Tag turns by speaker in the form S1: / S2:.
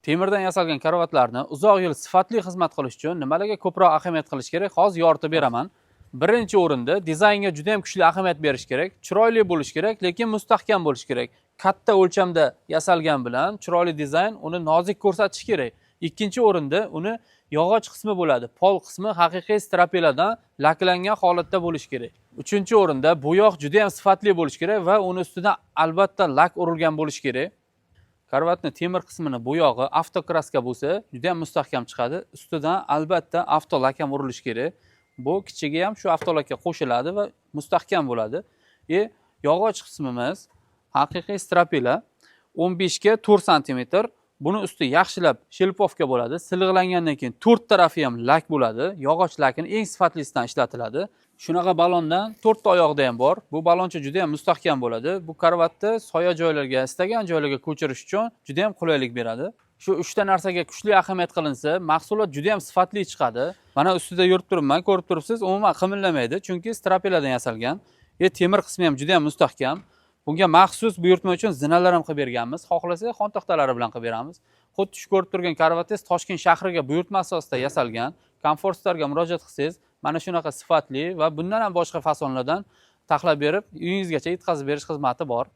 S1: Temirdan yasalgan karavotlarni uzoq yil sifatli xizmat qilish uchun nimalarga ko'proq ahamiyat qilish kerak, hozir yoritib beraman. Birinchi o'rinda dizaynga juda ham kuchli ahamiyat berish kerak. Chiroyli bo'lishi kerak, lekin mustahkam bo'lishi kerak. Katta o'lchamda yasalgan bilan chiroyli dizayn uni nozik ko'rsatishi kerak. Ikkinchi o'rinda uni yog'och qismi bo'ladi. Pol qismi haqiqiy stropeladan laklangan holatda bo'lishi kerak. Uchinchi o'rinda bo'yoq juda ham sifatli bo'lishi kerak va uni ustidan albatta lak urilgan bo'lishi kerak. Karavotni temir qismini bo'yog'i avtokraska bo'lsa, juda ham mustahkam chiqadi. Ustidan albatta avtolak ham urilishi kerak. Bu kichigi ham shu avtolakka qo'shiladi va mustahkam bo'ladi. Yog'och qismimiz haqiqiy stropela 15 ga 4 santimetr. Buni usti yaxshilab шельмовка bo'ladi. Sillig'langandan keyin to'rt tarafi ham lak bo'ladi. Yog'och lakini eng sifatlisidan ishlatiladi. Shunaqa balondan to'rtta oyog'ida ham bor. Bu baloncha juda ham mustahkam bo'ladi. Bu karavotni soya joylarga, istagan joylarga ko'chirish uchun juda ham qulaylik beradi. Shu uchta narsaga kuchli ahamiyat qilinsa, mahsulot juda ham sifatli chiqadi. Mana ustida yurib turibman, ko'rib turibsiz, umuman qimirlamaydi, chunki stropeladan yasalgan. Temir qismi ham juda ham mustahkam. Bunga maxsus buyurtma uchun zinalar ham qilib berganmiz. Xohlasak, xontaxtalari bilan qilib beramiz. Xuddi shu ko'rib turgan karavotingiz Toshkent shahriga buyurtma asosida yasalgan. Comfort Starga murojaat qilsangiz, mana shunaqa sifatli va bundan ham boshqa fasonlardan taxlab berib, uyingizgacha yetkazib berish xizmati bor.